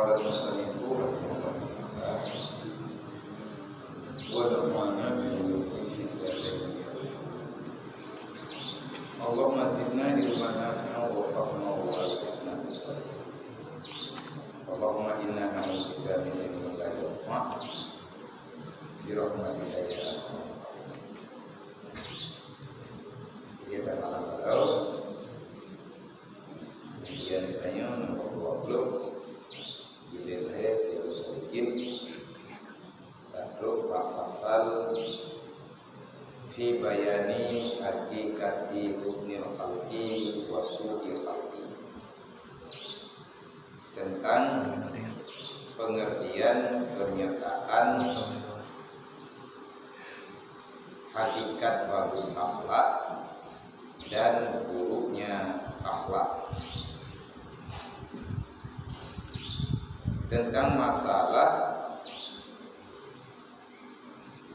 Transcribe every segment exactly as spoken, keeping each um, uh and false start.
Qala al-musannifu rahimahullah ta'ala, wa nafa'na bima fihi min al-ayati. Allahumma zidna ilman nafi'an warhamna wa alhiqna bis-shalihin. Allahumma inna na'udzubika min ilmin la yanfa', bi rahmatika ya arhamar rahimin. Kita malam baru. Ujian saya nombor dua puluh. Jilid saya sedikit. Takruf bak pasal fi bayani haqiqati husnil khalqi wa su'i khalqi. Tentang pengertian pernyataan hakikat bagus akhlak dan buruknya akhlak. Tentang masalah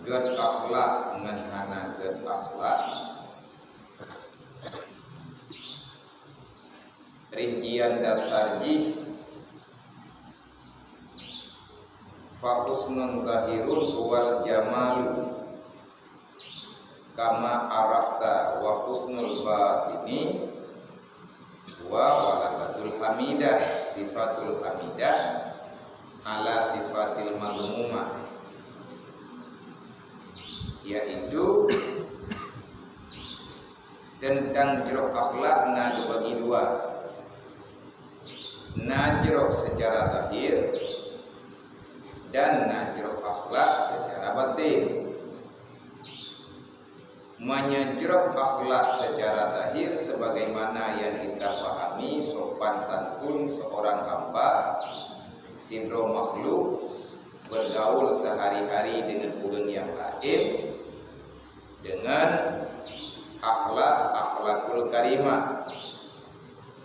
gét akhlak ngon hana gét akhlak, rincian dasar jih, fa husnun zahirun huwal jamalu kama arafta, wa husnul batini wa waladatul hamidah, sifatul hamidah ala sifatil mazmumah, yaitu tentang jroh akhlak na geubagi dua. Na jroh secara zahir dan na jroh akhlak secara batin. Meunyoe jroh akhlak secara zahir sebagaimana yang kita pahami sopan santun seorang hamba, sidroe makhluk bergaul sehari-hari dengan ureuëng yang lain, dengan akhlak, akhlakul karimah.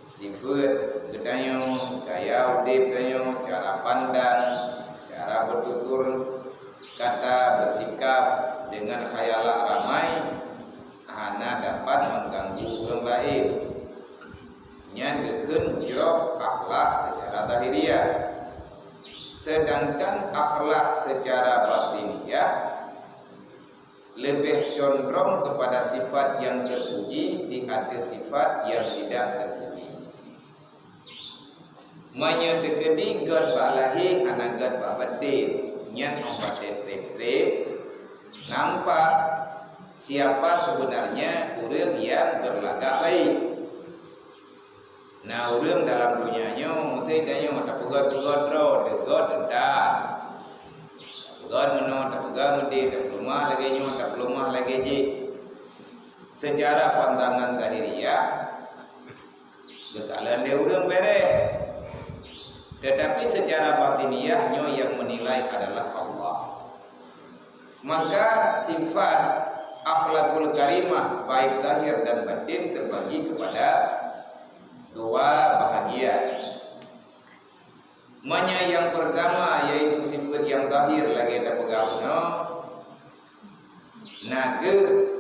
Sifeuet geutanyoe, gaya udeb tanyoe, cara pandang, cara bertutur kata, bersikap dengan khayalak ramai hana dapat mengganggu ureuëng lain. Nyan geukheun jroh akhlak secara zahiriah. Sedangkan akhlak secara batiniah lebih condrong kepada sifat yang terpuji di atas sifat yang tidak terpuji. Meunyoe teukeudi gét bak lahé hana gét bak baten, nyan óh baten treb-treb, nampak siapa sebenarnya ureuëng yang berlagak baik. Na ureuëng dalam donya nyoe, meuteuk tanyoe tapeugöt-peugöt droe, teugot teuntang. Tapeugöt meunoe, tapeugöt meudeh, tapeuleumah lagée nyoe, tapeuleumah lagée jih. Secara pandangan zahiriah, geukalon lé ureuëng beureh. Tetapi secara batiniah nyoe yang menilai adalah Allah. Maka sifat akhlakul karimah baik zahir dan batin terbagi kepada dua bahagian. Meunyoe yang pertama yaitu sifat yang zahir lagée tapeugah bunoe, na geuh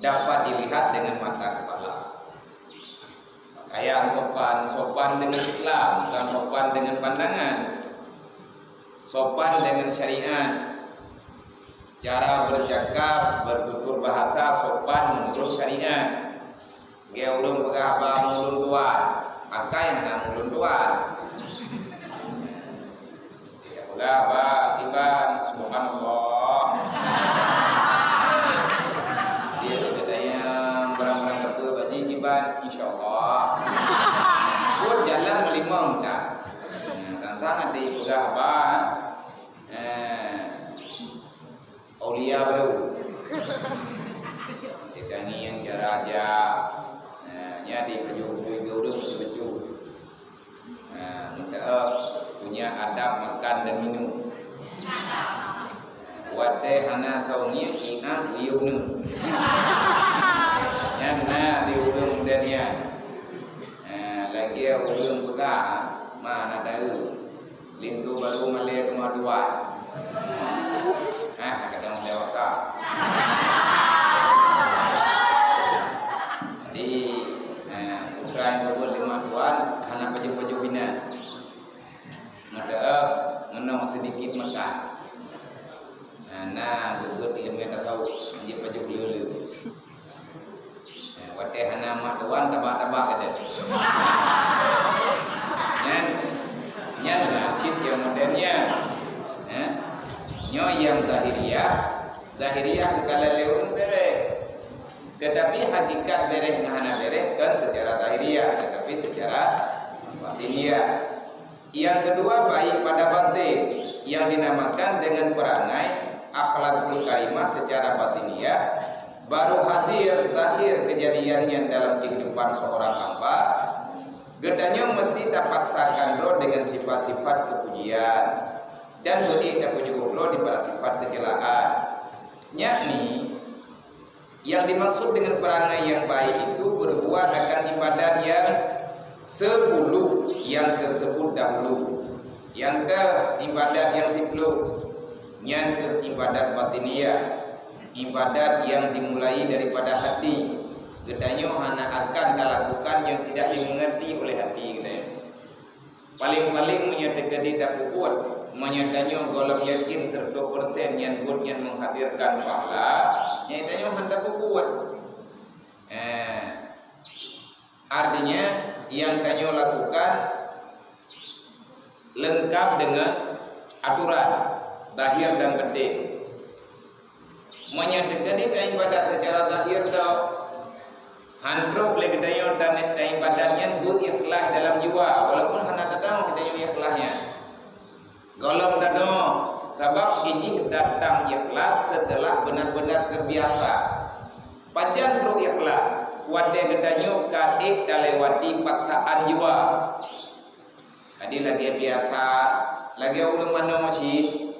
dapat dilihat dengan mata kepala. Pakaian sopan, sopan dengan Islam, bukan sopan dengan pandangan. Sopan dengan syariat. Cara bercakap, bertutur bahasa sopan menurut syariat. Geu ureuëng peugah haba ngon ulôn tuan, pakai hana ngon ulôn tuan. Geu peugah haba kiban, subhanallah. Dia kata yang barang-barang apa baju kiban, insyaallah. Buat jalan melimong tak. Tantang ada peugah haba. Eh, Aulia baru. Ditangieng cara aja. Nah, nya di baju-baju ureuëng baju-baju. Nah, minta punya adab makan dan minum. Watée hana taungieng ingat uyuh nu. Nyan na di ureuëng muda nyan. Nah, lagi ureuëng peugah ma na tahu. Linto baru malée teuma dua. Ah, kata malée waka. Jadi, eh, putra yang baru lima tuan, hana pajok-pajok bina. Nah, geubeuet ileumèe tasawuf, jeuet pajoh le-le. Nah, watèe hana mak tuan, tabak-tabak gata. Nyan, nyan na cit nyang modern nyan. Eh? Nyoe nyang zahiriyah, zahiriyah bukan lé ureueng bèrèh. Tetapi hakikat bèrèh ngon hana bèrèh kan secara zahiriyah, tetapi secara batiniyah. Yang kedua, baik pada batin, yang dinamakan dengan perangai akhlakul karimah secara batiniah, baru hadir zahir kejadiannya dalam kehidupan seorang hamba, geutanyoe mesti tapaksakan droe dengan sifat-sifat kepujian dan beuék tapeujuboh droe daripada sifat kecelaan. Yakni, yang dimaksud dengan perangai yang baik itu berbuat akan ibadat yang sepuluh yang tersebut dahulu. Nyang keu ibadat nyang siplôh, nyan keuh ibadat batiniah, ibadat nyang dimulai daripada hati. Geutanyoe hana akan talakukan nyang tidak dimengerti oleh hati geutanyoe. Paléng-paléng meunyoe teukeudi tapeubuet, meunyoe tanyoe gohlom yakin seratus persen nyan buet nyan menghadirkan pahala, nyan tanyoe hana tapeubuet. Eh, artinya, nyang tanyoe lakukan lengkap dengan aturan zahir dan batin. Meunyoe teukeudi taibadat secara zahir tok, han trok lé geutanyoe tan-, taibadat nyan beuikhlas dalam jiwa, walaupun hana teutamong geutanyoe ikhlas nyan. Gohlom tanoe, sabab jih datang ikhlas setelah benar-benar terbiasa. Pajan trok ikhlas, watèe geutanyoe ka ék talewati paksaan jiwa. Jadi lagèe biasa, lagèe ureueng manoe cit.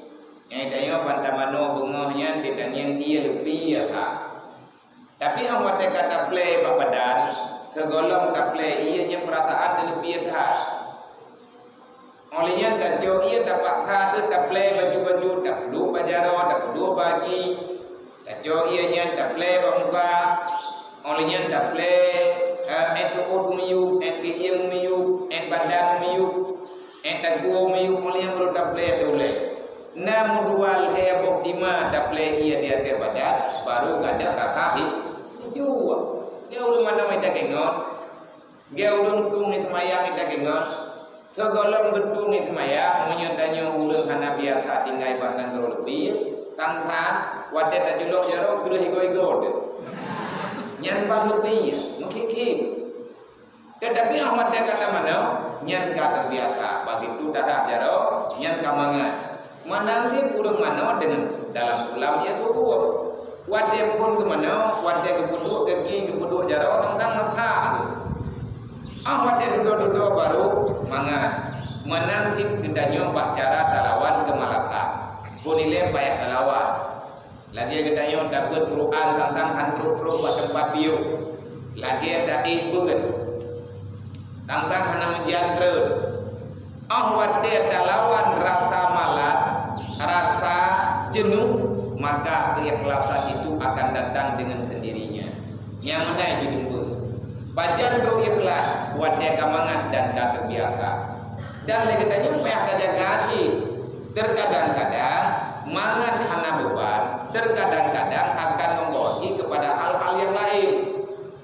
Nyang tanyoe ban tamanoe beungoh nyan ditangieng ié leupie that. Tapi 'oh watèe ka taplè bak badan, sigohlom taplè ié nyan peurasaan teuleupie that. Óh lheueh nyan tacok ié tapaksa teuh taplè baju-baju, tapeuduek bak jaroe, tapeuduek bak gaki. Tacok ié nyan taplè bak muka. Óh lheueh nyan taplè, eh, 'et teuôt miyueb, 'et keuieng miyueb, 'et badan miyueb, 'et dagu miyueb, óh lheueh nyan baru taplè ateueh ulèe. Na meudua lhèe boh tima taplè ié di ateueh badan, baru gadôh rasa hi-, hijoe. Nyan ureueng manoe mita gingon. Geu ureueng tueng seumayang ita gingon, sigohlom geutueng seumayang, meunyoe tanyoe ureueng hana biasa tinggai bak nanggroe leupie, tangka watèe tajulok jaroe, gleh igoe-igoe teuh. Nyan ban leupie, meukhit-khit. Teutapi 'oh watèe ka tamanoe, nyan ka teubiasa, begitu tarah jaroe, nyan ka mangat. Meunan cit ureueng manoe deungon dalam kulam ié subur. Watèe phôn geumanoe, watèe geupeuduek gaki, geupeuduek jaroe, teuntang meusa geuh. 'Oh watèe dudoe-dudoe baru mangat. Meunan cit geutanyoe bak cara talawan keumalasan. Phôn ilèe payah talawan. Lagèe geutanyoe tabeuet Quran teuntang han trok-trok bak teumpat piôh. Lagèe taék beuet. Teuntang hana meujian treun. 'Oh watèe talawan rasa malas, rasa jenuh, maka keikhlasan itu akan datang dengan sendirinya. Nyang meunan jeuet. Pajan trok ikhlas, watèe ka mangat dan ka teubiasa. Dan lé geutanyoe payah tajaga cit. Terkadang-kadang mangat hana beuban, terkadang-kadang akan membawa kepada hal-hal yang lain.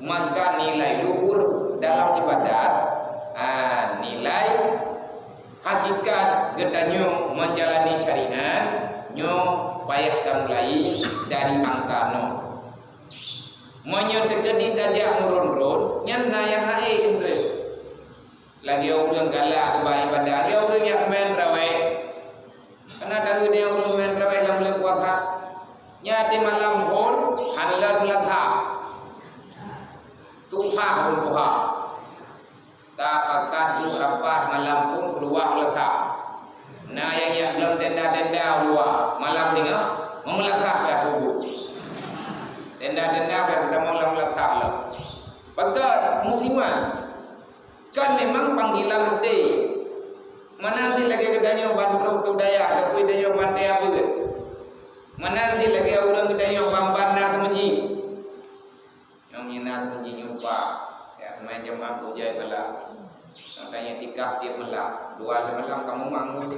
Maka nilai luhur dalam ibadat, ah, nilai hakikat geutanyoe menjalani syariat, nyoe payah tamulai dari angka nyoe. Meunyoe teukeudi tajak meuron-ron, nyan na nyang hana ék. Lagèe ureueng galak keubai ibadat, lagèe ureueng nyang seumayang tarawih. Kana taeu ureueng seumayang tarawih lam buleuen puasa. Nyan di malam phôn, han lôn meulakha. Susah ureueng tuha. Ka pakat duek rapat malam phôn keuluwa leutah. Na nyang jak glöm tenda-tenda u luwa, malam singoh meumeulasah pih kubu. Tenda-tenda ka geutamong lam lasah lom. Pakat musiman. Kan memang panggilan até. Meunan cit lagèe geutanyoe ban trok u dayah, tapi tanyoe ban teuabeuet. Meunan cit lagèe ureueng geutanyoe ban-ban na seumeujih. Nyang mina seumeujih nyupa, ya, teuma jeuem aku jai bala. Makanya tikah tiep malam, dua malam kamu mangun.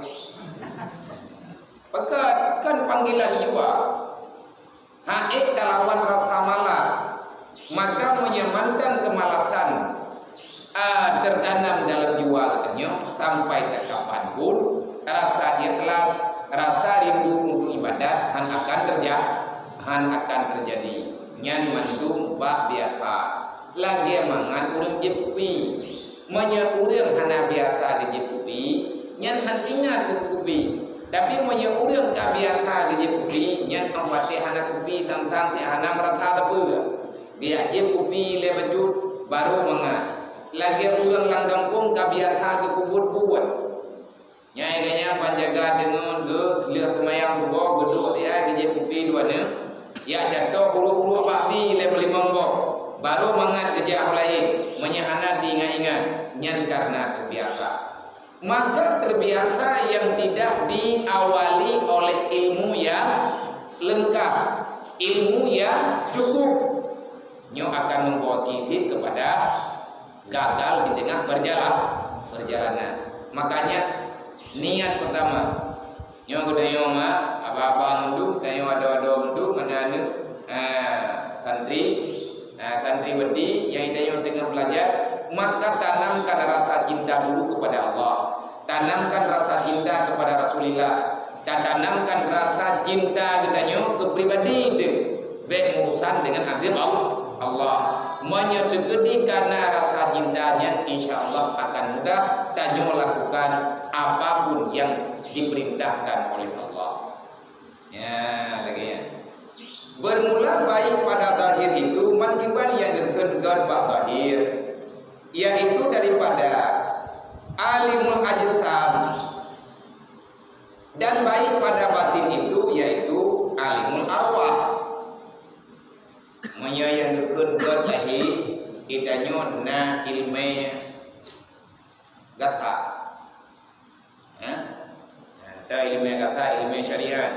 Pakat, kan panggilan jiwa. Hana ék talawan rasa malas, maka meunyoe mantong keumalasan, a, teutanam dalam jiwa geutanyoe sampai takaban pun, rasa ikhlas, rasa rindu untuk ibadat hana akan terja-, hana akan teujadi. Nyan mandum bak biasa. Lagée mangat ureuëng jieb kupi. Meunyoe ureuëng hana biasa geujieb kupi, nyan hana ingat keu kupi. Tapi meunyoe ureuëng ka biasa geujieb kupi, nyan óh watée hana kupi tang-tang hana meurasa sapeue. Geujak jieb kupi lé bacut, barô mangat. Lagée ureuëng lam gampông ka biasa geupeubuet-buet. Nyan geuh nyan ban jaga deungon geuh lheueh seumayang suboh geuduek di ai geujieb kupi dua neuk, jak catoe uruek-uruek bak bi lé meulimong boh, barô mangat geujak u laén. Meunyoe hana diingat-ingat, nyan kareuna teubiasa. Maka teubiasa nyang tidak diawali oleh ilmu nyang leungkap, ilmu nyang cukup. Nyoe akan membawa kita kepada gagal di tengah perjala-, perjalanan. Makanya, niat pertama. Nyoe geutanyoe ma, aba-aba mandum, tanyoe adoe-adoe mandum, meunan, ah, santri, ah, santriwati nyang tanyoe teungoh belajar, maka tanamkan rasa cinta dulu kepada Allah. Tanamkan rasa cinta kepada Rasulullah. Tatanamkan rasa cinta geutanyoe keu pribadi teuh, bék meurusan deungon ageueb Al-, Allah. Meunyoe teukeudi kana rasa cinta nyan, insya Allah akan mudah tanyoe lakukan apapun yang diperintahkan oleh Allah. Ya, lagée nyan. Bermula baik pada zahir itu, man kiban nyang geukheun gét bak zahir, yaitu daripada alimul ajsam. Dan baik pada batin itu, yaitu alimul arwah. Meunyoe nyang geukheun gét lahé, geutanyoe na ileumé gata. Ha? Atau ileumé gata, ileumé syariat.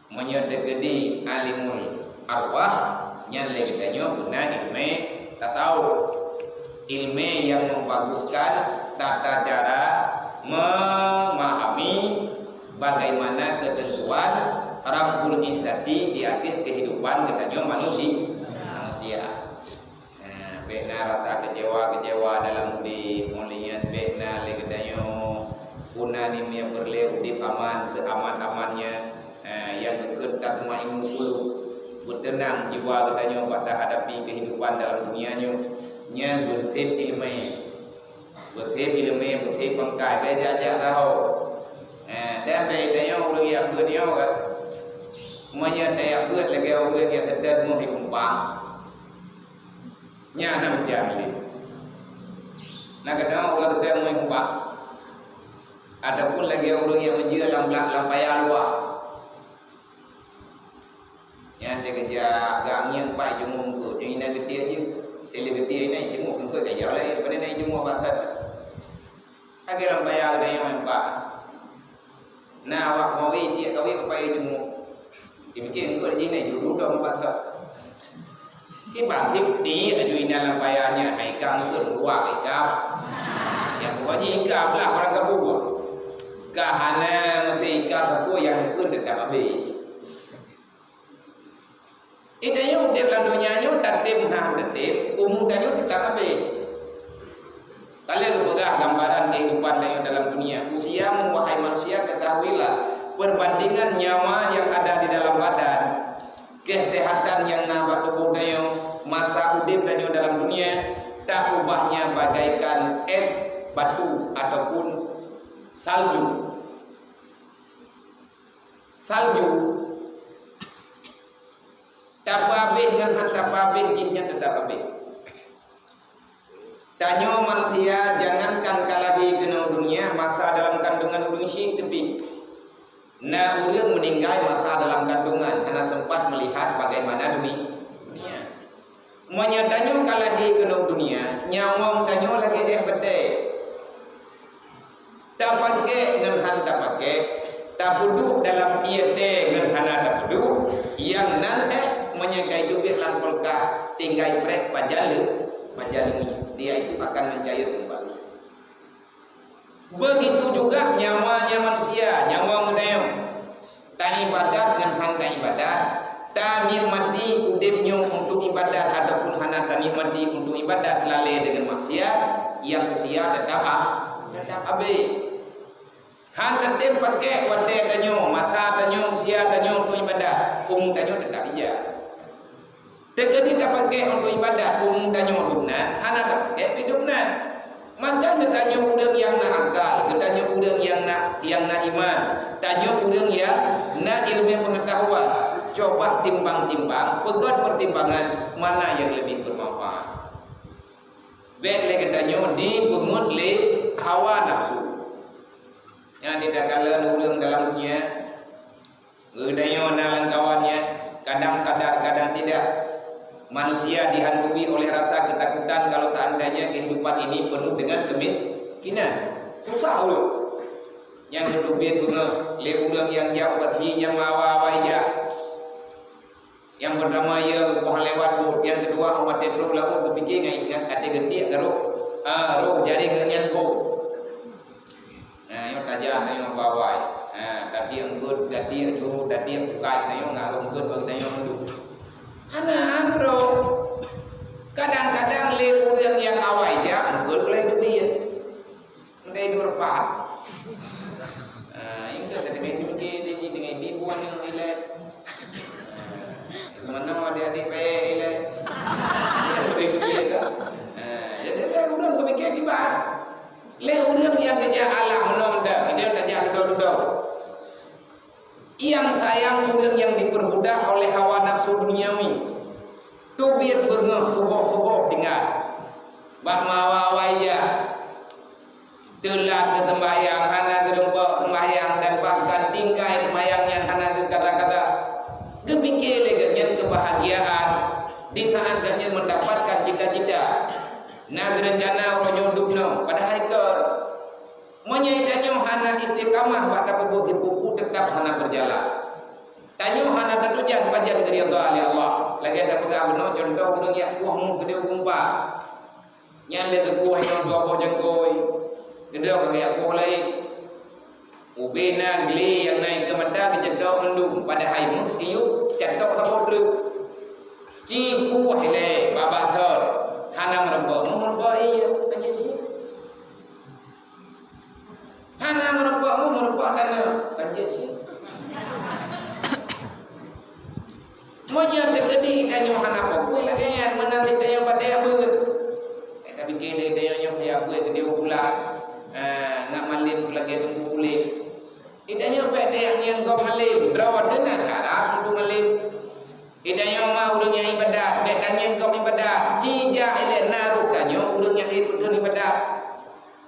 Meunyoe teukeudi alimul arwah, nyan lé geutanyoe guna ileumé tasawuf. Ileumé nyang membaguskan tata cara memahami bagaimana ketentuan Rabbul Izzati di atas kehidupan geutanyoe manusi-, manusia. Nah, bék na rasa keucewa-keucewa dalam udép, ngon lagée nyan bék na lé geutanyoe. Guna nibak peureulée udép aman, seuaman-amannya. Nah, nyang geukheun tatmainnu qulub, beuteunang jiwa geutanyoe bak tahadapi kehidupan dalam dunia nyoe. Nyan beutép ileumé. Beutép ileumé, beutép pangkai, bék jak-jak taho. Nah, dan bék geutanyoe ureuëng jak beuet nyoe kan. Meunyoe tajak beuet lagée ureuëng nyang teutet muih di kumpang. Nyan na meujan lé. Na keudroe ureuëng teutet muih kumpang. Ataupun lagée ureuëng nyang meujeuet lam bla-, lam paya luwa. Nyan teukeujak gak ngieng pai jungong keu, nyang inan geutiek jih. Teuh lé geutiek inan jingok, eungkôt gajah laén, pane na jingok bak that. Lagée lam paya geutanyoe nyan pat. Na awak kawé, tiek kawé pai jingok. Dipike eungkôt jih nyan judong bak that. Kiban tiek laju inan lam paya nyan, hai kang keu luwa ikab. Nyang buah jih ikab lah barang kabuah. Ka hana meusti ikab sapeue nyang pun teutap abéh. Geutanyoe udép lam donya nyoe tatem hana tatem, umu tanyoe teutap abéh. Ka lheueh geupeugah gambaran kehidupan tanyoe dalam dunia. Usiamu, wahai manusia, ketahuilah, perbandingan nyawa yang ada di dalam badan, kesehatan yang na bak tuboh tanyoe, masa udép tanyoe dalam dunia, tak ubahnya bagaikan es batu ataupun salju. Salju, tapeuabéh ngon hana tapeuabéh, jih nyan teutap abéh. Tanyoe manusia, jangankan ka lahé keunoe dunia, masa dalam kandungan ureuëng syik teupih. Na ureuëng meuninggai masa dalam kandungan, hana sempat melihat bagaimana dumi-, dunia. Meunyoe tanyoe ka lahé keunoe dunia, nyawöng tanyoe lagée éh batée. Tapakék ngon hana tapakék, tapeuduek dalam ié tée ngon hana tapeuduek, nyang nan éh meunyoe ka iteubiet lam kulkas, tinggai prék pajan leu-, pajan leumi, dia itu akan mencair kembali. Begitu juga nyawanya manusia, nyawa geutanyoe. Taibadat ngon hana taibadat, Tanikmati udeb nyoe untuk ibadat ataupun hana tanikmati untuk ibadat, lalée deungon maksiat, nyang usia teutap ah, teutap abée. Han tatem pakék watée tanyoe, masa tanyoe, usia tanyoe untuk ibadat, umu tanyoe teutap ija. Teukeudi tapakék untuk ibadat, umu tanyoe dum na, hana tapakék pih dum na. Maka geutanyoe ureuëng nyang na akal, geutanyoe ureuëng nyang na, nyang na iman, tanyoe ureuëng nyang na ileumé peungeutahuan, coba timbang-timbang, peugét peutimbangan mana nyang leubeh beumanfaat. Bék lé geutanyoe jipeungeut lé hawa nafsu. Nyang didagalon ureuëng dalam dunia, geutanyoe na lam kawan nyan, kadang sadar, kadang tidak. Manusia dihantui oleh rasa ketakutan kalau seandainya kehidupan ini penuh dengan kemiskinan. Susah ulôn. Nyang geuteubiet beungoh lé ureuëng nyang jak ubat hi nyang mawa-wa ija. Nyang peurtama, ya, poh lewat buet. Nyang keudua, umat trok laôt geupike ngai ingat até geutiek ka roh. Ah, roh jari geuh nyan po. Nah, nyoe tajak, nah, nyoe bawai. Nah, tadi eunggeut, tadi aju, tadi bukai, nah, nyoe ngarung eunggeut bagi tanyoe dulu. Hana amro. Kadang-kadang lé ureuëng nyang awai jak eunggeut lé duit. Ndai dua repat. Ah, ingat kata kami mungkin dia ni dengan ibu anak ilai. Mana adik-adik baik ilai. Ah, jadi dia urang kepikir kibat. Lé ureuëng nyang geujak alah meunoe mantong, dia tajak dudoe-dudoe. Nyang sayang ureuëng nyang dipeurbudak oleh hawa nafsu duniawi. Teubiet beungoh suboh-suboh tinggai. Bak mawa-wa ija. Teulat geuseumbahyang, hana geureumpok seumbahyang dan bahkan tinggai seumbahyang nyan hana geukata-kata. Geupike lé geuhnyan keubahgiaan di saat geuhnyan mendapatkan cita-cita. Na geurencana uroe nyoe dum nyoe, padahai kon. Meunyoe tanyoe hana istiqamah bak tapeubuet sipeue-peue, teutap hana beujalan. Tanyoe hana tatujan pajan geuridha lé Allah. Lagée tapeugah bunoe cuntoh ureuëng nyang kuah mu keudeh u gumpa. Nyan lé geukuah inong dua boh jangkôi. Keudeh ka geuyak kuah laén. Ubé na glé nyang na ikeue mata geucetok mandum, padahai meuh tiyueb catok saboh treuk. Ci kuah ilée babah thon. Hana meurumpok, meurumpok iya, pajan sih. Hana meurumpok, meurumpok tanah, pajan sih. Meunyoe teukeudi tanyoe hana fokus lagée nyan, meunan tanyoe patéh beuet. Eh, tapi keu lé tanyoe nyoe ya beuet di ulah. Ah, ngat malem lagée tunggu ulée. Di tanyoe bék teuyak ngieng gob malem, droe teuh na syarat untuk malem. Di tanyoe ma ureuëng nyang ibadat, bék tangieng gob ibadat. Ci jak ilée na roh tanyoe ureuëng nyang ikut ibadat.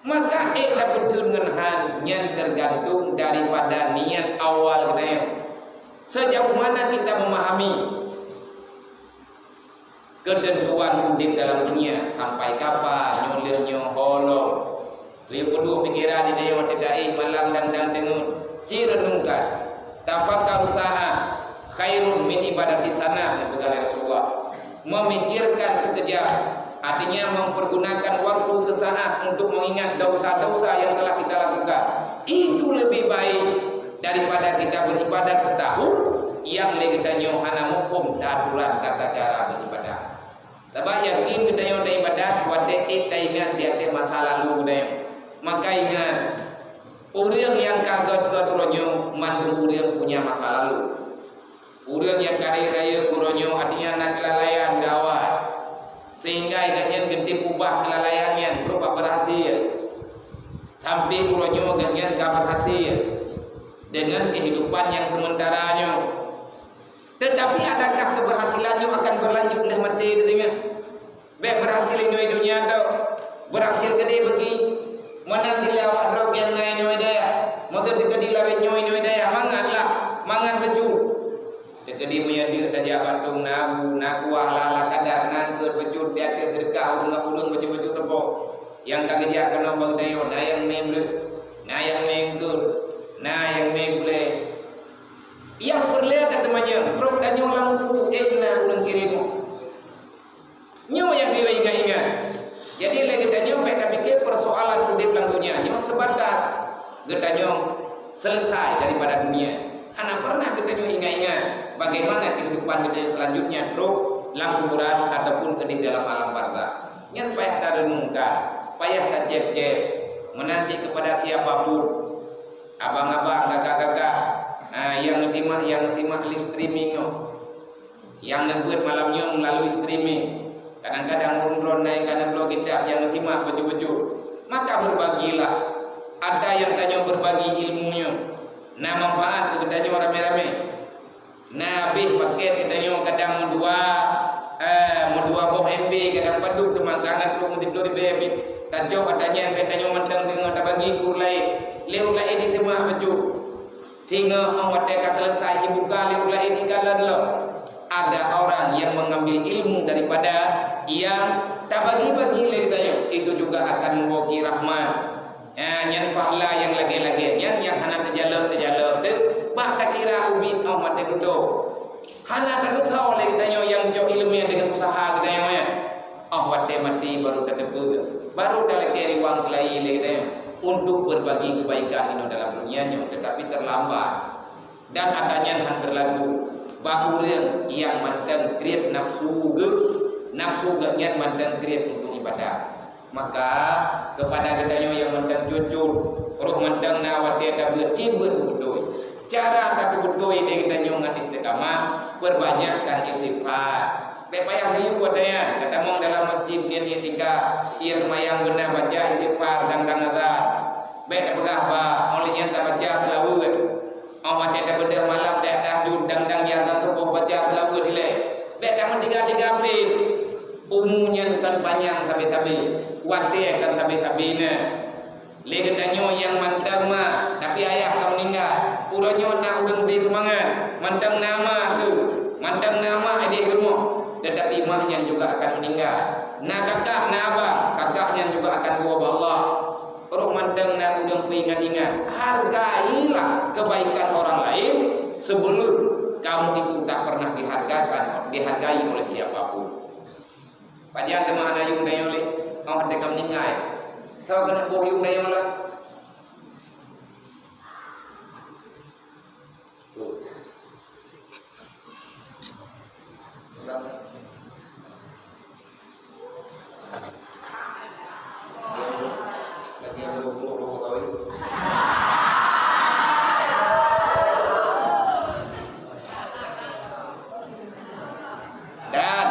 Maka ék tapeutheun ngon han nyan teugantung daripada niat awal geutanyoe. Sejauh mana kita memahami keuteuntuan udeb dalam dunia, sampai kapan, nyoe lheueh nyoe, ho lom. Lheueh peuduek pikeran di dayah watée taéh malam dang-dang teungeut. Ci reunungkan, tafakkaru sa'ah khairun min ibadati sanah, neupeugah lé Rasulullah. Memikirkan sekejap, artinya mempergunakan waktu sesaat untuk mengingat dosa-dosa yang telah kita lakukan. Itu lebih baik daripada kita beribadat setahun yang lé geutanyoe hana muphom aturan tata cara beribadat. Sabab yakin geutanyoe taibadat watée ék taingat di ateueh masa lalu geutanyoe. Maka ingat, ureuëng nyang ka gét-gét uroe nyoe mandum ureuëng punya masa lalu. Ureuëng nyang ka rayeuk-rayeuk uroe nyoe, artinya na keulalaian di awai, sehingga gobnyan geutem ubah keulalaian nyan berupa beurhasil. Sampai uroe nyoe gobnyan ka beurhasil dengan kehidupan nyang sementara nyoe. Tetapi adakah keberhasilan nyoe akan berlanjut lheueh maté teuh? Bék beurhasil inoe donya teuh. Beurhasil keudeh beuki. Meunan dilée awak droe nyang na inoe dayah. Meukeue teukeudi lawét nyoe inoe dayah, mangat lah, mangat beujeuet. Teukeudi meunyoe deuek tajak bandum na bu, na kuah lala kadar, na eungkôt beujeuet, di ateueh teuka ureuëng-ureuëng beujeuet-beujeuet teupoh. Nyang ka geujak keunoe bak geutanyoe, na nyang mé bleuet, na nyang mé eungkôt, na nyang mé gulée. Nyang peureulée tateumanyong, trok tanyoe lam kubu ék na ureuëng kirém. Nyoe nyang geuyue ingat-ingat. Jadi lé geutanyoe bék tapike persoalan udeb lam dunia nyoe sebatas geutanyoe selesai daripada dunia. Hana pernah geutanyoe ingat-ingat Bagaimana kehidupan kita selanjutnya, trok lam kuburan ataupun keudéh dalam alam barzakh? Nyan payah tarenungkan, payah tacép-cép. Meunan cit kepada siapa pun, abang-abang, kakak-kakak, ha, nyang neutimak, nyang neutimak live streaming nyoe, nyang neubeuet malam nyoe meulalu streaming. Kadang-kadang ureueng droeneuh ka neubloe kitab nyang neutimak beujeuet-beujeuet. Maka berbagilah. Ata nyang tanyoe berbagi ilmu nyoe, na manfaat keu geutanyoe ramé-ramé. Na abéh paket geutanyoe kadang meudua, eh, meudua boh M B kadang padub teuma ka na ploh meudua ribèe pih. Tacok ata nyan bèk tanyoe mantong teungoh tabagi keu ureueng laén. Lé ureueng laén jiteumak bacut. Singoh 'oh watèe ka seuleusoe jibuka lé ureueng laén jikalon lom. Ada orang yang mengambil ilmu daripada yang tabagi-bagi lé geutanyoe, itu juga akan membawa rahmat. Ha, nyan pahala nyang lagèe-lagèe nyan nyang hana teujalok-teujalok teuk, bak takira ubit 'oh watèe dudoe. Hana tatusoe lé geutanyoe nyang cok ileumèe deungon useuha geutanyoe nyan. 'Oh watèe maté baru tateupeue, baru talakèe riwang keulayi lé geutanyoe untuk berbagi kebaikan inoe dalam dunia nyoe, tetapi terlambat. Dan ata nyan han berlaku bak ureueng nyang mantong kriet nafsu geuh, nafsu geuh nyan mantong kriet untuk ibadah. Maka, keupada geutanyoe nyang mantong jujur, roh mantong na watèe tabeuet, cit beuet beubeutôi. Cara tapeubeutôi lé geutanyoe ngon istiqamah, peubanyakkan istighfar. Bèk payah miyueb watèe nyan, geutamong dalam masjid niet iktikaf, ie seumayang beuna baca istighfar dan dang azan. Bèk tapeugah ba, 'oh lheueh nyan tabaca seulaweuet. 'Oh watèe tabeudôh malam bèk tahajud, dang-dang nyan dan tuboh baca seulaweuet ilèe. Bèk tameudiga-diga pih. Umu nyan kon panyang sabe-sabe, watèe kon sabe-sabe na. Lé geutanyoe nyang mantong ma, tapi ayah ka meuninggai. Uroe nyoe na ureueng bri seumangat, mantong na ma tu, mantong na ma idéh rumoh, tetapi ma nyan juga akan meuninggai. Na kakak, na abang, kakak nyan juga akan geuwoe bak Allah. Roh mantong na ureueng peuingat-ingat, hargailah kebaikan orang lain sebelum kamu itu tak pernah dihargakan, dihargai oleh siapa pun. Pajan teuma hana yuem dayong lé, 'oh watèe ka meuninggai. Soe keuneuk boh yuem dayong lom? Dan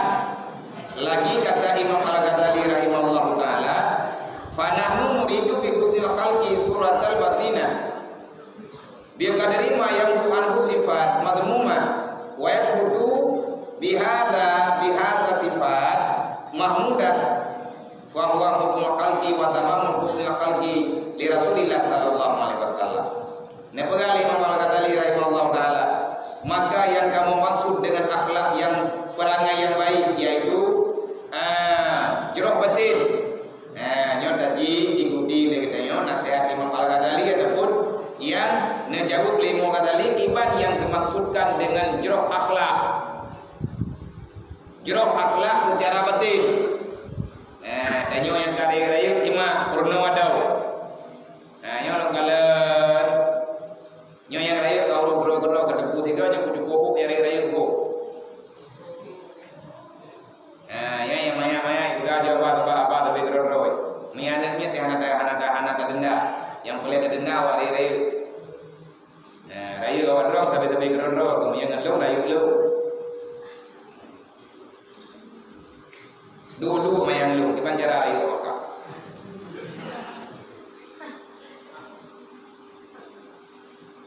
lagi kata Imam Al-Ghazali rahimahullahu taala, "Fa nahnu nuridu bi husnil khalqi suratal batinah." Bi qadri ma yanbu anhu sifat madhmumah, wa yasbutu bihadza, bihadza sifat mahmudah, fa huwa husnul khalqi wa tamamu husnil khalqi li Rasulillah sallallahu alaihi wasallam. Neupeugah lé Imam Al-Ghazali rahimahullahu taala, maka yang kamu maksud dengan akhlak yang, perangai yang baik, yaitu, ah, jroh batin. Nah, nyoe tadi ikuti lé geutanyoe nasihat Imam Al-Ghazali ataupun nyang neujaweueb lé Imam Ghazali kiban nyang teumaksudkan deungon jroh akhlak. Jroh akhlak seucara batin. Nah, tanyoe nyang ka rayeuk-rayeuk teuma peurunoe adoe. Nah, nyoe lôn kalon. Nyoe nyang rayeuk ka ureueng keudroe-keudroe ka teupeu sigoe nyoe kucukup nyang rayeuk-rayeuk. Nah, nyan nyang manyak-manyak peugah jawaban bak abah sabe keudroe-droe. Meunyo aneuk miet hana ta-, hana ta-, hana tadenda. Nyang peureulèe tadenda awak rayeuk-rayeuk. Nah, rayeuk awak droe sabe-sabe keudroe-droe, meunyo ngon lôn rayeuk lôn. Duek-duek mayang lôn, kiban cara rayeuk awak.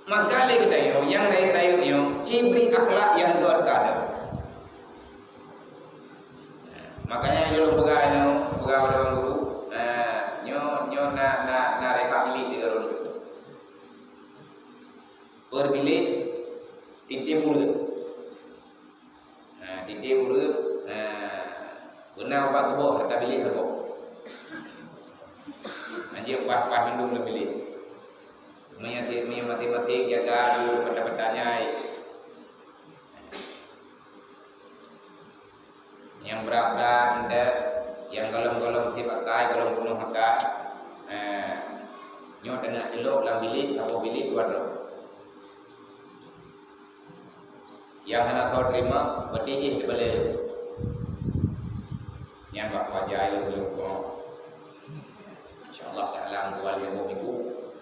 Maka lé geutanyoe nyang rayeuk-rayeuk nyoe, cibri akhlak nyang gèt keu aneuk. Makanya lôn peugah nyoe, peugah bak guru, nah, nyoe, nyoe na, na, na reuha bilék di ureueng. Per bilék, tiep-tiep ureueng. Nah, tiep-tiep ureueng, nah, beuna ubat geuboh, rata bilék saboh. Nah, jeuet paih-paih mandum lam bilék. Meunyo, meunyo maté-maté jaga dulu benda-benda nyai. Nyang brat-brat, nyang golom-golom sit pakai, golom peunoh pakai. Nah, nyoe teungoh teulok lam bilék, saboh bilék dua droe. Nyang hana soe terima, berarti jih dibalèe. Nyan bak wajah ayah lôn kong. Insya Allah taala dua lima minggu,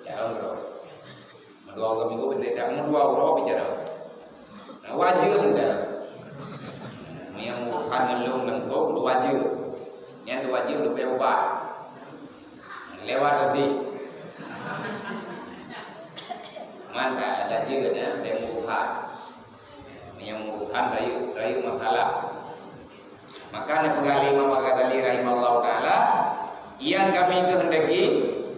jarang bro. Dua minggu, tidak mau dua uroe bicara. Nah, wajib dah. Yang urusan ngelung langsung wajib. Yang wajib lebih ubah. Lewat tadi. Mantap, ada je dah, ada urusan. Meunyoe meurusan rayeuk, rayeuk masalah. Maka neupeugah lé Imam Al-Ghazali rahimahullahu taala, nyang kami keuhendaki,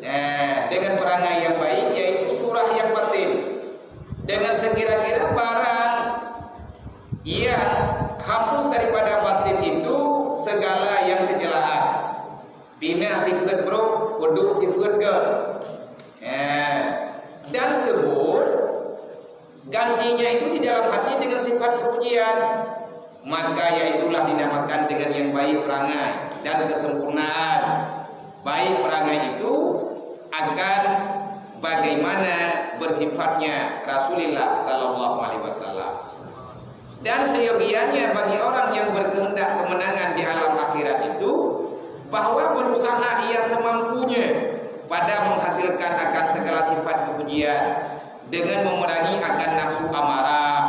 eh, dengan perangai yang baik, yaitu surah yang batin. Dengan sekira-kira barang yang hapus daripada batin itu segala yang kecelaan. Pinah sifeuet brok, uduk sifeuet gét. Eh, dan sebut gantinya itu di dalam hati dengan sifat kepujian. Maka yaitulah dinamakan dengan yang baik perangai dan kesempurnaan. Baik perangai itu akan bagaimana bersifatnya Rasulullah sallallahu alaihi wasallam. Dan seyogianya bagi orang yang berkehendak kemenangan di alam akhirat itu, bahwa berusaha ia semampunya pada menghasilkan akan segala sifat kepujian, dengan memerangi akan nafsu amarah,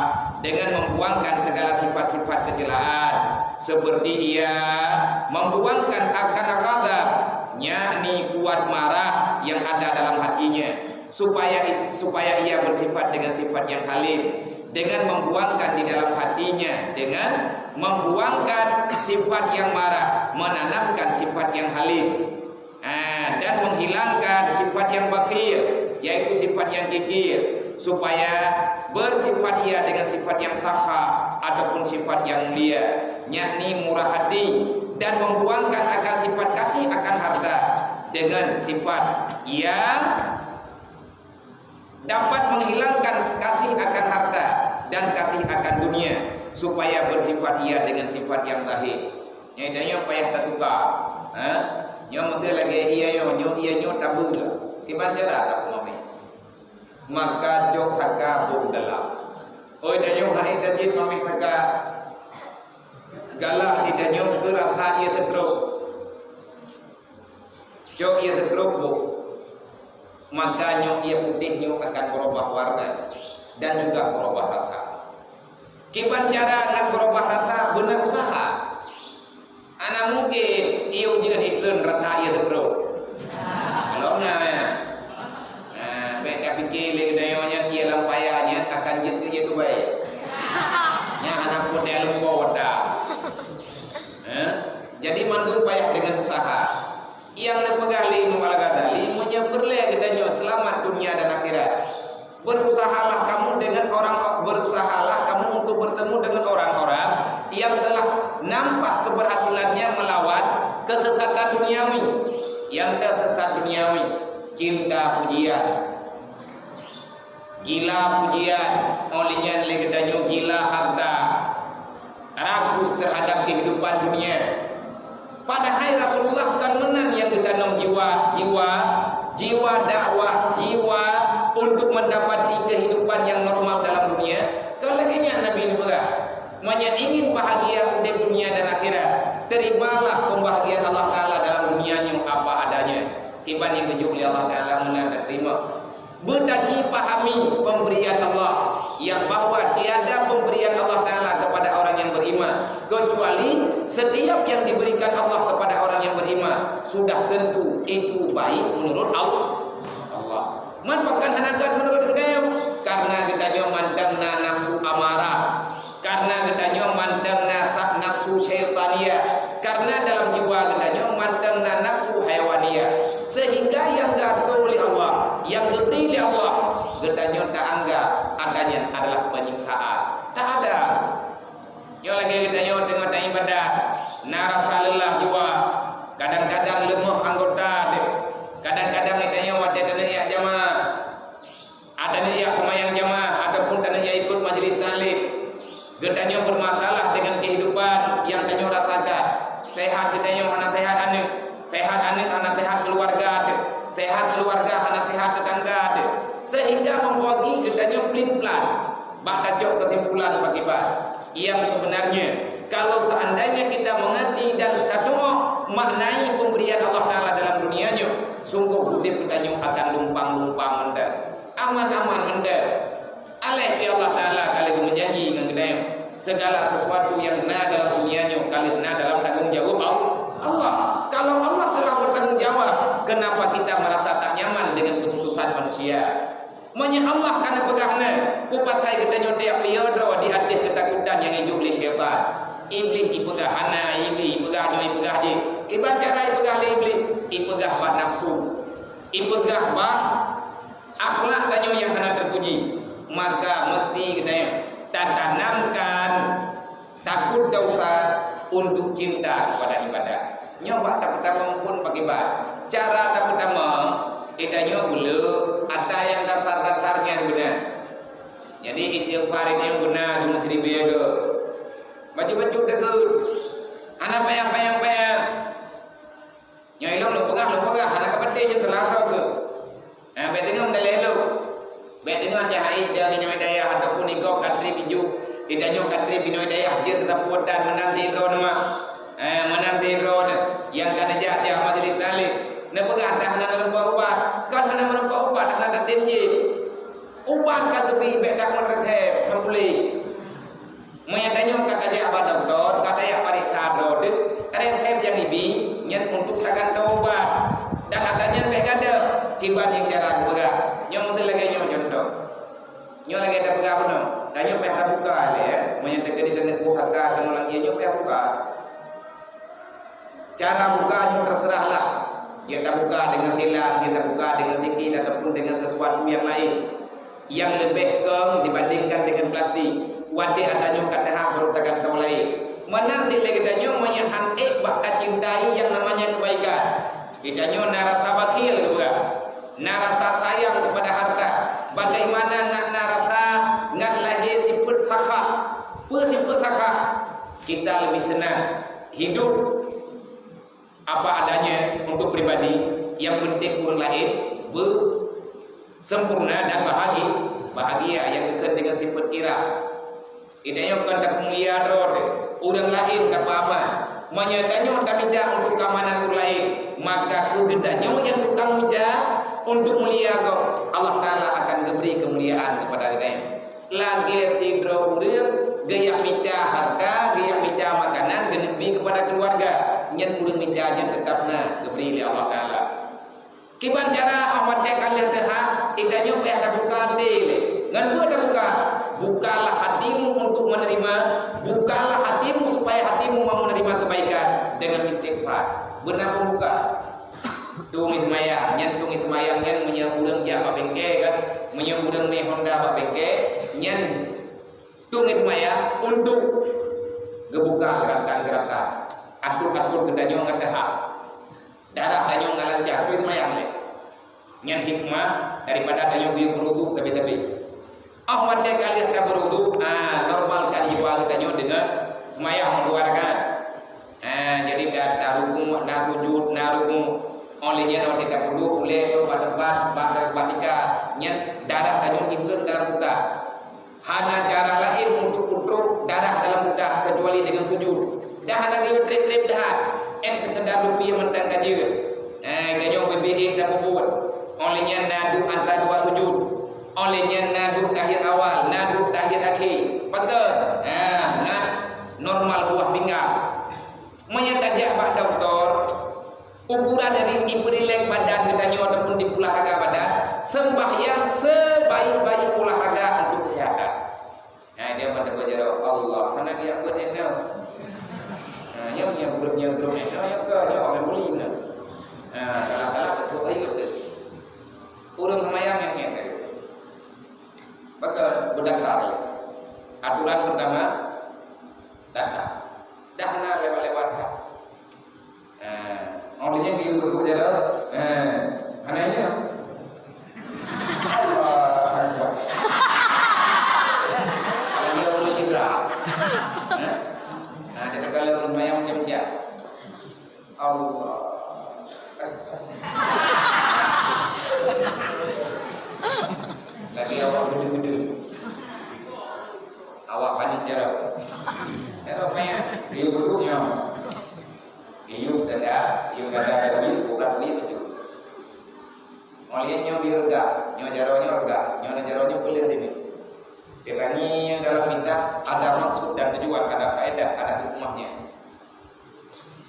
dengan membuangkan segala sifat-sifat kecelaan, seperti ia membuangkan akan ghadab, yakni kuat marah yang ada dalam hatinya, supaya, supaya ia bersifat dengan sifat yang halim, dengan membuangkan di dalam hatinya, dengan membuangkan sifat yang marah, menanamkan sifat yang halim. Ah, dan menghilangkan sifat yang bakhil, yaitu sifat yang kikir, supaya bersifat ia dengan sifat yang sakha ataupun sifat yang mulia, yakni murah hati, dan membuangkan akan sifat kasih akan harta dengan sifat yang dapat menghilangkan kasih akan harta dan kasih akan dunia, supaya bersifat ia dengan sifat yang zahir. Nyang tanyoe payah tatuka. Ha? Nyoe meuteue lagèe ié nyoe, nyoe ié nyoe tabeue. Kiban cara tapeumamèh? Maka cok saka boh dalam. Oi, tanyoe hai tajin mamèh saka. Galak di tanyoe keu rasa ié seudrop. Cok ié seudrop boh, maka nyoe ié putéh nyoe akan berubah warna dan juga berubah rasa. Kiban cara ngon berubah rasa? Beuna usaha. Hana mungkin ié ujeuen itreun rasa ié seudrop. Kalau na, ya. Nah, bèk tapike lé geutanyoe nyan ié lam paya nyan akan jeuet keu ié keubai. Nyan hana pun daya lumpoe dah. Eh? Jadi mandum payah dengan usaha. Nyang neupeugah lé Imam Al-Ghazali, meunyoe peureulèe geutanyoe seulamat dunia dan akhirat, berusahalah kamu dengan orang, berusahalah kamu untuk bertemu dengan orang-orang yang telah nampak keberhasilannya melawan kesesatan duniawi. Nyang teusesat duniawi, cinta pujian, gila pujian, óh lheueh nyan lé geutanyoe gila harta, rakus terhadap kehidupan dunia. Padahai Rasulullah kon meunan nyang geutanom jiwa, jiwa, jiwa dakwah, jiwa untuk mendapati kehidupan yang normal dalam dunia. Kon lagèe nyan Nabi neupeugah, "Meunyoe ingin bahagia udép dunia dan akhirat, terimalah pembahagian Allah Taala dalam dunia nyoe apa adanya." Kiban nyang geujok lé Allah Taala meunan teurimong. Beutaji pahami pemberian Allah, yang bahwa tiada pemberian Allah Taala kepada orang yang beriman, kecuali setiap yang diberikan Allah kepada orang yang beriman sudah tentu itu baik menurut Al-, Allah. Man pakon hana gét menurut geutanyoe? Karena geutanyoe mantong na nafsu amarah. Karena geutanyoe mantong na sa-, nafsu syaitaniyah. Karena dalam jiwa geutanyoe mantong na nafsu hayawaniyah. Sehingga nyang geuatoe lé Allah, nyang geubri lé Allah, geutanyoe taanggap atanyan adalah penyiksaan. Tak ada. Nyoe lagèe geutanyoe teungoh taibadat, na rasa leulah jiwa. Kadang-kadang leumoh anggota teuh. Kadang-kadang geutanyoe watèe taneuk jak jamaah. Atawa jak seumayang jamaah ataupun taneuk jak ikut majlis taklim. Geutanyoe bermasalah dengan kehidupan nyang tanyoe rasakan. Sehat geutanyoe hana sehat aneuk, sehat aneuk hana sehat keluarga teuh, sehat keluarga hana sehat tetangga teuh. Sehingga membuat geutanyoe plin-plan. Bak tacok keusimpulan bak iban, nyang seubeunarnya, kalau seandainya kita mengerti dan tatu'oh maknai pemberian Allah Taala dalam dunia nyoe, sungguh udeb geutanyoe akan lumpang-lumpang mantong, aman-aman mantong. Aléh pih Allah Taala ka lheueh meujanji ngon geutanyoe, segala sesuatu nyang na dalam dunia nyoe ka lheueh na dalam tanggong jaweueb Allah. Kalau Allah telah bertanggung jawab, kenapa kita merasa tak nyaman dengan keputusan manusia? Meunyoe Allah ka neupeugah na, peue patai geutanyoe tajak piôh droe di ateueh keutakutan nyang jijok lé syaitan? Iblih ipeugah hana, Iblih ipeugah nyoe, ipeugah jih. Kiban cara ipeugah lé Iblih? Ipeugah bak nafsu. Ipeugah bak akhlak tanyoe nyang hana teupuji. Maka meusti geutanyoe tatanamkan takot dosa untuk cinta kepada ibadah. Nyoe bak tapeutamong phon bak iban. Cara tapeutamong, geutanyoe beuleue ata nyang dasar-dasar nyan beuna. Jadi istighfar nyan beuna geumeuteuribèe geuh. Bacut-bacut takot. Hana payah-payah-payah. Nyoe ilôn lôn peugah, lôn peugah, hana ka patéh nyoe teularang keuh. Nah, bèk teungoh meudaléh lôn. Bèk teungoh jak hai deuh inoe dayah ataupun igob ka trép iju. Geutanyoe ka trép inoe dayah jeuet teusapeue tan meunan sidroe teuma. Eh, meunan sidroe nyang ka neujak-jak majelis taklim. Neupeugah dah hana neureumpok ubat. Kon hana meureumpok ubat, dah hana tatem jih. Ubat ka geubri bèk takot resep, hana puléh. Meunyo tanyoe ka tajak bak dokto, ka tajak pareksa droe teuk, resep nyang ibi nyan untuk tagantoe ubat. Dan ata nyan bèk gadôh, kiban nyang jarang peugah. Nyoe meuteun lagèe nyoe contoh. Nyoe lagèe tapeugah bunoe. Tanyoe payah tabuka lé, ya. Meunyo teukeudi taneuk buka ka ngon lagèe nyoe payah buka. Cara buka nyoe terserahlah. Jeuet tabuka deungon tilam, jeuet tabuka deungon sikin ataupun deungon sesuatu nyang laén. Nyang leubeh kong dibandingkan dengan plastik. Watèe ata nyoe ka teuhah baru tagantoe laén. Meunan cit lé geutanyoe meunyo han ék bak tacintai nyang namanya kebaikan. Geutanyoe na rasa bakhil keupeue? Na rasa sayang kepada harta. Bagaimana ngat na rasa ngat lahé sifeuet sakha? Peue sifeuet sakha? Kita lebih senang hidup apa adanya untuk pribadi, yang penting ureueng laén beusempurna dan bahagi-, bahagia, nyang geukheun deungon sifeuet kirab. Geutanyoe kon tapeumulia droe, ureueng laén tapeuaman. Meunyo tanyoe tamita untuk keamanan ureueng laén, maka keu geutanyoe nyang tukang mita untuk mulia gob, Allah Taala akan geubri keumuliaan kepada geutanyoe. Lagèe sidroe ureueng geujak mita harta, geujak mita makanan, geuneuk bi keupada keuluwarga, nyan ureueng mita nyan teutab na geubri lé Allah Taala. Kiban cara, 'oh watèe ka lheueh teuhah, geutanyoe payah tabuka até lé. Ngon peue tabuka? Bukalah hatimu untuk menerima, bukalah hatimu supaya hatimu mau menerima kebaikan dengan istighfar. Beuna pembuka. Tueng seumayang, nyan tueng seumayang nyan meunyoe ureueng jak bak bengke kan, meunyoe ureueng mé Honda bak bengke, nyan tueng seumayang untuk geubuka geuratan-geuratan, atur-atur geutanyoe ngon teuhah. Darah tanyoe ngon lancar, tueng seumayang lé. Nyan hikmah daripada tanyoe geuyue beuruduk sabe-sabe. 'Oh watèe ka lheueh tabeuruduk, ah, normalkan jiwa geutanyoe deungon seumayang dua rakaat. Ah, jadi da-, na rukuk, na sujud, na rukuk. Óh lheueh nyan watèe tapeuduek ulèe bak teumpat, bak, bak tika, nyan darah tanyoe ikheun dalam utak. Hana cara laén untuk kontrol darah dalam utak kecuali dengan sujud. Dah hana geuyue trép-trép that, 'oh sekadar rupiah mantong ka jeuet. Eh, tanyoe B B E tapeubuet. Óh lheueh nyan na duek antara dua sujud. Óh lheueh nyan na duek tahiyat awal, na duek tahiyat akhé. Pakon? Ah, ngat normal buah pinggang. Meunyo tajak bak dokto, ukuran dari ipeuriléks badan geutanyoe ataupun dipeulahraga badan, sembahyang sebaik-baik olahraga untuk kesehatan. Nah, dia pada belajar Allah, hana dia buat enggak. Nah, yang yang buat yang grup enggak, yang ke, yang orang boleh nah. Nah, kalau kalau betul ayo tu. Ureueng seumayang nyang nyan tadi. Maka berdaftar. Aturan pertama, daftar. Dah na lewat-lewat dah. Eh, orang lain dia berkut jalan. Eh, anehnya. Allah Akbar. Kalau dia urus Ibrahim. Eh? Nah, kita kalau main macam dia. Allah. Lagi awak gede-gede. Awak panik jaroe. Jaroe manyang, geuyue geuduek nyoe. Geuyue dada, geuyue dada Daud, bukan geuyue baju. Oleh nyoe geuyue reuga, nyoe jaroe nyoe reuga, nyoe na jaroe nyoe peuleueh teubiet. Teutanyoe dalam kitab ada maksud dan tujuan, ada faedah, ada hikmahnya.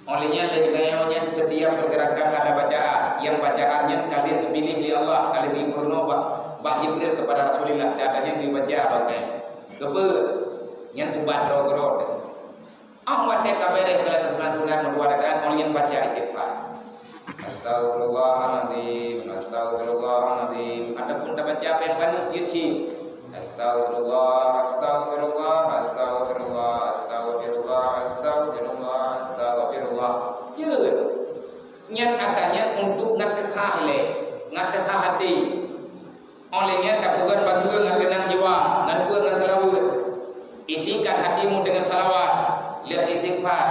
Oleh nyan lé geutanyoe nyan setiap pergerakan ada bacaan, nyang bacaan nyan ka lheueh geupiléh lé Allah, ka lheueh geupeurunoe bak, bak Jibril kepada Rasulullah, dan nyan geubaca bak geutanyoe. Keupeue? Nyan ubat droe keudroe. Ah, watèe ka bèrèh salat sunat-sunat meudua rakaat, oleh nyan baca istighfar. Astaghfirullahaladzim, astaghfirullahaladzim. Ataupun tabaca bèk paneuk jeuet cit. Astaghfirullah, astaghfirullah, astaghfirullah, astaghfirullah, astaghfirullah, astaghfirullah. Jeuet. Nyan ata nyan untuk ngat teuhah lé, ngat teuhah até. Óh lheueh nyan tapeugöt bagoe ngon teunang jiwa, ngon peue ngon seulaweuet. Isikan hatimu dengan salawat, lheueh istighfar.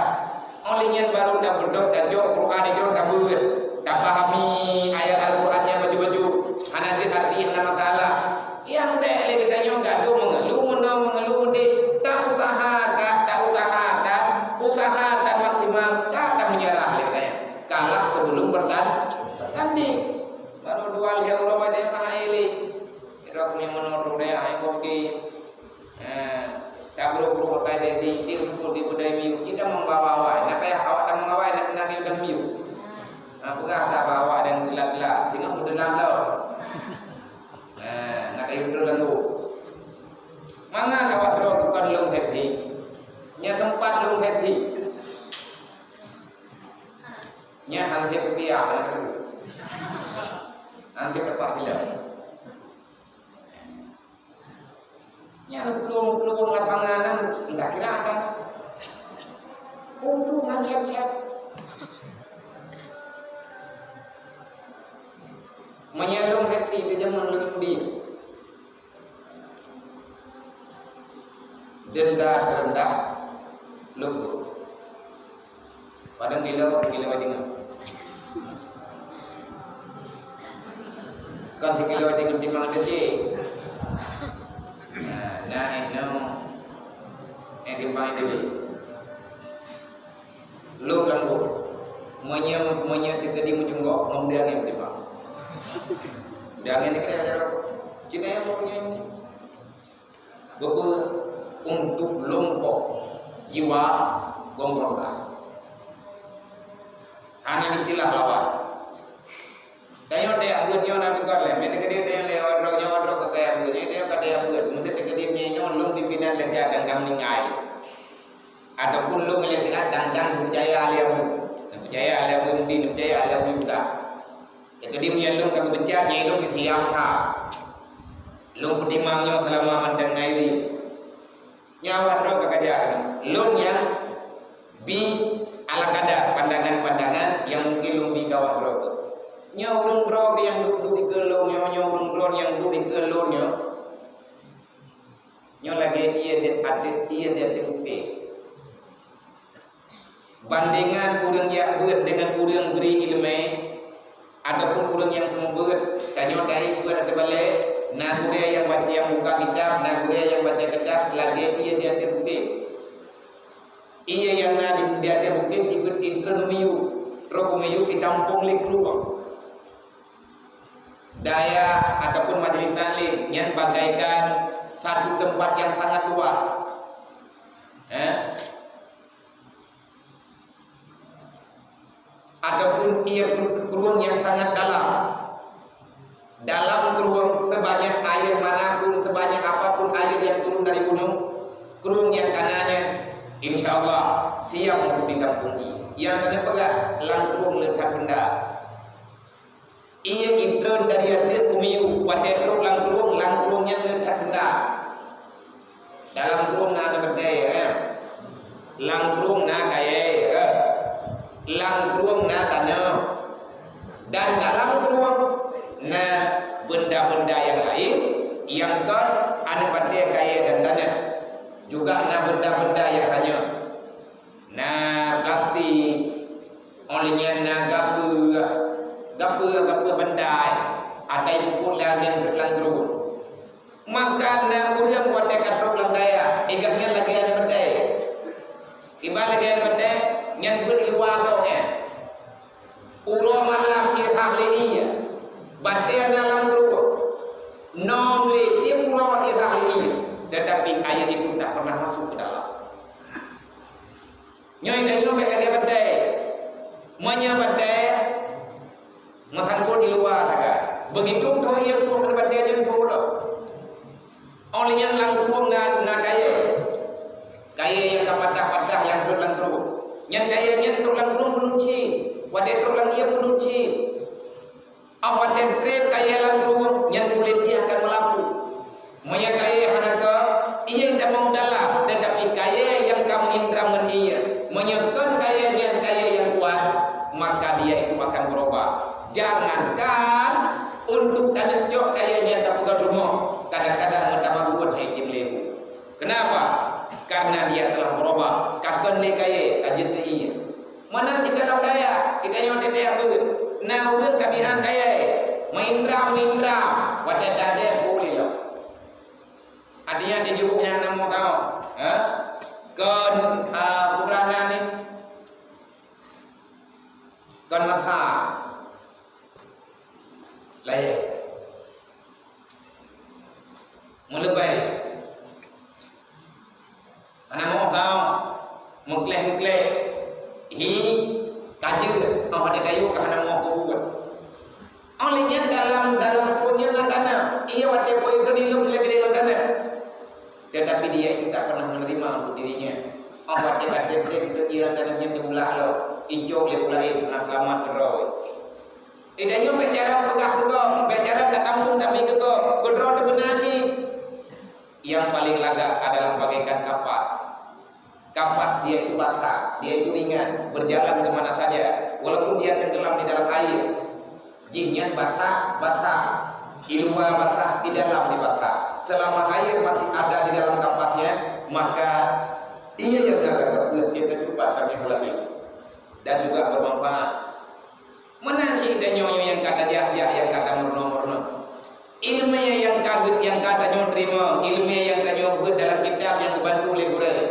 Óh lheueh nyan baru tabeudôh, tajok Quran itu tabeuet, tapahami ayat Al-Quran nyang bacut-bacut. Hana jeuet arti, hana masalah. Nyang bèk lé geutanyoe gadoh meungeuluh meunoe meungeuluh meudéh. Tausahakan, tausahakan, usahakan maksimal, ka tameunyeurah lé geutanyoe. Kalah sebelum bertan-, bertanding. Baru dua lhèe uroe deh ka hai lé. Kira punya meunoe tu deh hai kopi. Eh, tak bro-bro pakai deh di, di rumput di budai miu. Kita membawa awai. Nak payah awak tak mengawai, nak kena di udang miu. Ha, peugah tak bawa dan telat-telat. Tengok beudeulam tau. Ha, nak kayu beudeulam tu. Mangat awak droe tukang lôn happy. Nya sempat lôn happy. Nya hampir rupiah, anak tu. Hampir tepat gila. Nya pelung-pelung lapangan, entah kira apa. Pelung macam-macam. Menyalung hati di zaman lelaki. Denda terendah lubuk. Padahal gila, gila bajingan. Kan si gila bajingan timang kecil. Nah, nah, eh, no. Eh, timbang itu. Lôn lam gua. Meunyoe, meunyoe teukeudi meujunggok, ngon dia ni beutimang. Dia ni dikira jaroe. Cina yang mempunyai ini. Betul untuk lompoh jiwa gombrong. Hana istilah lawan. Tanyoe teuyak beuet nyoe na teuka lé. Meunan keudeh tanyoe lé wadroe nyoe wadroe ka kaya beuet. Nyoe tanyoe ka teuyak beuet. Meunan keudeh nyoe nyoe lôn pimpinan lé siat dan ka meuninggai. Ataupun lôn lé siat dan, dan peucaya lé Abu. Dan peucaya lé Abu Mudi, dan peucaya lé Abu Yuda. Jadi meunyoe lôn ka geupecat, nyoe lôn pih siap ha. Lôn peutimang nyoe seulama mantong na ié. Nyoe awak droe ka kajak. Lôn nyang bi ala kadar pandangan-pandangan nyang mungkin lôn bi keu awak droe. Nyoe ureueng droe nyang duek-duek dikeue lôn nyoe, nyoe ureueng droe nyang duek dikeue lôn nyoe. Nyoe lagèe ié di ateueh, ié di ateueh bukét. Bandengan ureueng jak beuet dengan ureueng bri ileumèe, ataupun ureueng nyang seumeubeuet, tanyoe tahi beuet ateueh balèe, na gurèe nyang ba-, nyang buka kitab, na gurèe nyang baca kitab, lagèe ié di ateueh bukét. Ié nyang na di, di ateueh bukét jikheun intreun u miyueb, trok u miyueb jitampông lé krueng. Dayah ataupun majlis taklim nyan bagaikan satu tempat yang sangat luas. Eh? Ataupun ié krueng yang sangat dalam. Dalam krueng sebanyak air manapun, sebanyak apapun air yang turun dari gunung, krueng nyang ka na nyan, insya Allah, siap untuk ditampung ié. Nyang keuneuk peugah, lam krueng le that benda. Ié jitreun dari ateueh u miyueb, watèe trok lam krueng, lam krueng nyan le that benda. Dalam krueng na aneuk keudè, ya. Lam krueng na kayèe, ya. Lam krueng na tanyoe. Dan dalam krueng na benda-benda nyang laén, nyang kon aneuk batèe kayèe dan tanyoe. Juga na benda-benda nyang tanyoe. Na plastik, óh lheueh nyan na gapeue, gapeue-gapeue benda, atai pukon lé angén lam krueng. Maka na ureueng watèe ka trok lam dayah, igat Bak lagèe batèe nyan beuet luwa doh nyan. Uroe malam irhah lé ie. Batèe na lam krueng. Nöm lé tiep uroe irhah lé ie. Tetapi air itu tak pernah masuk ke dalam. Nyoe tanyoe bèk lagèe batèe. Meunyoe batèe, meusangkot di luwa sagai. Begitu toh ie krueng batèe jeuet keu uroe. Óh lheueh nyan lam krueng na, na kayèe. Kayèe nyang ka patah-patah nyang trok lam krueng. Nyan kayèe nyan trok lam krueng meunuci. Watèe trok lam ie meunuci. Óh watèe trép kayèe lam krueng, nyan kulét jih akan meulapu. Meunyoe kayèe hana kon, ie tamong dalam, tetapi kayèe nyang ka meuindram ngon ie. Meunyoe kon kayèe nyan kayèe nyang kuat, maka dia itu akan berubah. Jangankan untuk taneuk cok kayèe nyan tapeugöt rumoh, kadang-kadang meutamah geuwot hai jimeuleubu. Kenapa? Karena dia telah berubah. Ka kon lé kayèe, ka jeuet keu ie. Meunan cit dalam dayah, kita nyoe teuntèe beuet. Na ureueng tabi'ah kayèe, meuindram-indram, watèe tadet boleh lom. Artinya di juruk nyang na moh tao, ha? Kon, ah, purana ni. Kon masa. Laén. Meuleubèh. Hana moh tao, meukleh-meukleh. Hi, ka jeuet, oh, ada kayu ka hana moh peubuet. Óh lheueh nyan dalam, dalam krueng nyan na tanah. Ie watèe po itu di lom lagèe dalam tanah. Tetapi dia itu tak pernah menerima untuk dirinya. Oh, watèe ka jeuet, jeuet, jeuet, ie lam tanah nyan teubelah lom. Icok lé ureueng laén, hana seulamat keudroe. Di tanyoe bèk cara peugah keu gob, bèk cara tatampung tapi keu gob, keudroe teubeuna cit. Yang paling lagak adalah bagaikan kapas. Kapas dia itu basah, dia itu ringan, berjalan ke mana saja, walaupun dia tenggelam di dalam air. Jih nyan basah, basah. Di luwa basah, di dalam dia basah. Selama air masih ada di dalam kapasnya, maka ia yang dalam kapasnya tetap akan diulangi dan juga bermanfaat. Meunan cit tanyoe nyang ka tajak-jak, nyang ka tameurunoe-meurunoe. Ileumèe nyang ka geuet, nyang ka tanyoe teurimong, ileumèe nyang tanyoe beuet dalam kitab nyang geubantu lé gurèe,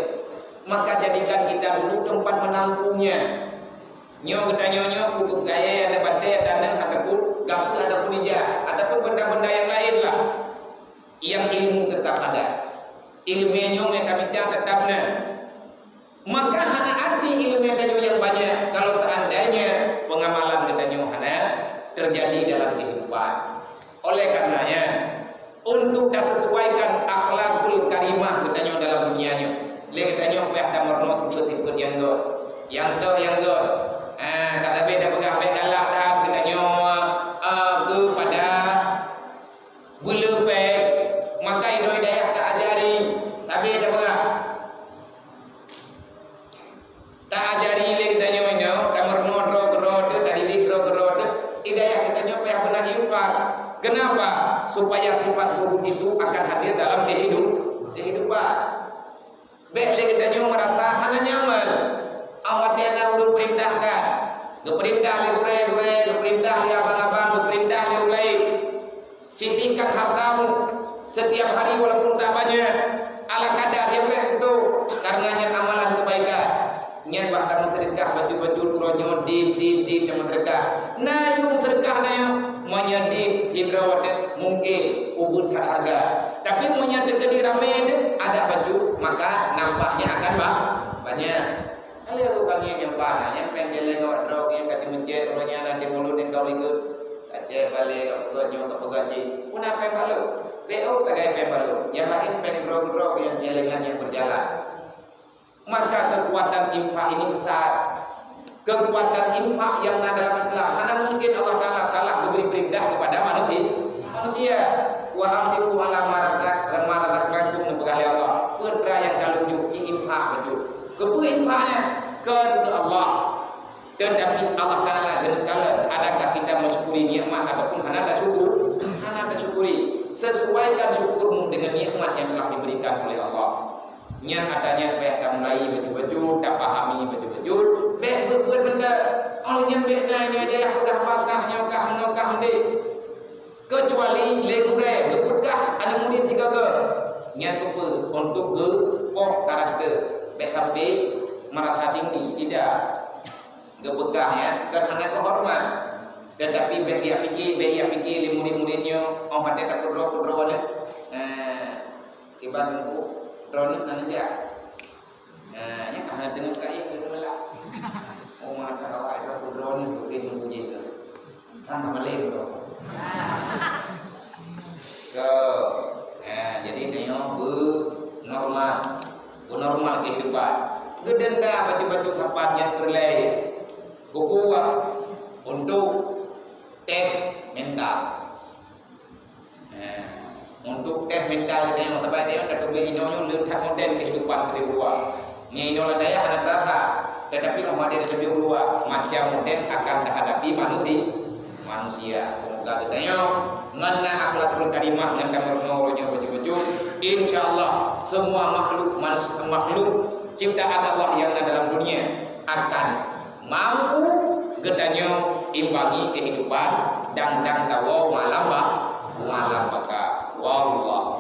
maka jadikan kita dulu tempat menampungnya. Nyoe geutanyoe nyoe peubuet kayèe, aneuk batèe, taneuh, ataupun gapeue, ataupun ija, ataupun benda-benda nyang laén lah. Nyang ilmu tetap ada. Ileumèe nyoe nyang tamita tetap na. Maka hana arti ileumèe tanyoe nyang banyak kalau seandainya pengamalan geutanyoe hana terjadi dalam kehidupan. Oleh karenanya, untuk tasesuaikan akhlakul karimah geutanyoe dalam dunia nyoe, lé geutanyoe payah tameurunoe sifeuet-sifeuet nyang göt. Nyang toh nyang göt. Ah, ka sabe tapeugah bèk galak that geutanyoe, ah, keupada Beuleupèe, maka inoe dayah ta-ajari, sabe tapeugah. Ta-ajari lé geutanyoe inoe, tameurunoe droe keudroe teuh, tadidik droe keudroe teuh, di dayah geutanyoe payah beuna infak. Kenapa? Supaya sifat zuhud itu akan hadir dalam kehidup-, kehidupan. Bèk lé geutanyoe meurasa hana nyaman. Awak watèe na ulôn peurintahkan, geupeurintah lé gurèe-gurèe, geupeurintah lé abang-abang, geupeurintah lé ulèe. Sisihkan hartamu setiap hari walaupun tak banyak. Ala kadar dia payah untuk, karena nyan amalan kebaikan. Nyan bak tameuseudeukah bajeuet-bajeuet uroe nyoe, dit, dit, dit, tameuseudeukah. Na yum seudeukah na yum, meunyoe dit, hidroe watèe mungkin ubit that harga. Tapi meunyoe teukeudi ramé deuh, ada baju, maka nampaknya akan ba-, banyak. Kalau aku kami nyang ba, nyang péng geleng awak droe nyang ka di meucét, uroe nyan na di mulut nyang kau likot. Aceh balé, aku nyoe ka peugah jih. Puna péng balok. Bèk oh, tagai péng balok. Nyang laén péng droe-droe nyang celengan nyang berjalan. Maka kekuatan infak ini besar. Kekuatan infak yang na dalam Islam. Mana mungkin Allah Taala salah memberi perintah kepada manusia? Manusia. Wa anfiqu ala ma razaq-, ma razaqnakum, neupeugah lé Allah. Peue nyang ka lôn jok, ci infak beutôi. Keupeue infaknya? Keu Allah. Tetapi Allah Taala geukalon, adakah kita mensyukuri nikmat ataupun hana tasyukur? Hana tasyukuri. Sesuaikan syukurmu dengan nikmat yang telah diberikan oleh Allah. Nyan ata nyan payah tamulai bacut-bacut, tapahami bacut-bacut, bèk buet-buet mantong. Oh, nyan bèk na nyoe dayah peugah bakah nyoe kah nyoe kah ndeh. Keucuali lé gurèe geupeugah aneuk murit sigoe-goe. Nyan keupeue? Untuk geupoh karakter. Bèk sampai merasa tinggi, tidak. Geupeugah, ya, bukan hana keuhormat. Tetapi bèk geupiké, bèk geupiké lé murid-murid nyoe, oh, patéh tapeudroe-peudroe nyan. Eh, kiban teungku, droeneuh nan jak. Nah, nyan ka hana teungeut kayém keu teumeulak. Oh, mata awak itu droeneuh keu kayém keu jih tu. Kan ka malém tu. So, nah, jadi tanyoe beunormal. Beunormal kehidupan. Geudenda bacut-bacut sapat nyang peureulèe. Geubuet untuk tes mental. Nah, untuk tes mental geutanyoe, sabab tanyoe ka teubiet inoe nyoe le that moden kehidupan di luwa. Nyoe inoe lam dayah hana terasa, tetapi óh watèe teubiet luwa, macam moden akan tahadapi manusi-, manusia. Semoga geutanyoe ngon na akhlakul karimah ngon tameurunoe uroe nyoe bacut-bacut. Insya Allah, semua makhluk manus-, makhluk ciptaan Allah yang ada dalam dunia akan mampu geutanyoe imbangi kehidupan dan, dan tawoe malam ba-, malam baka. Wallahu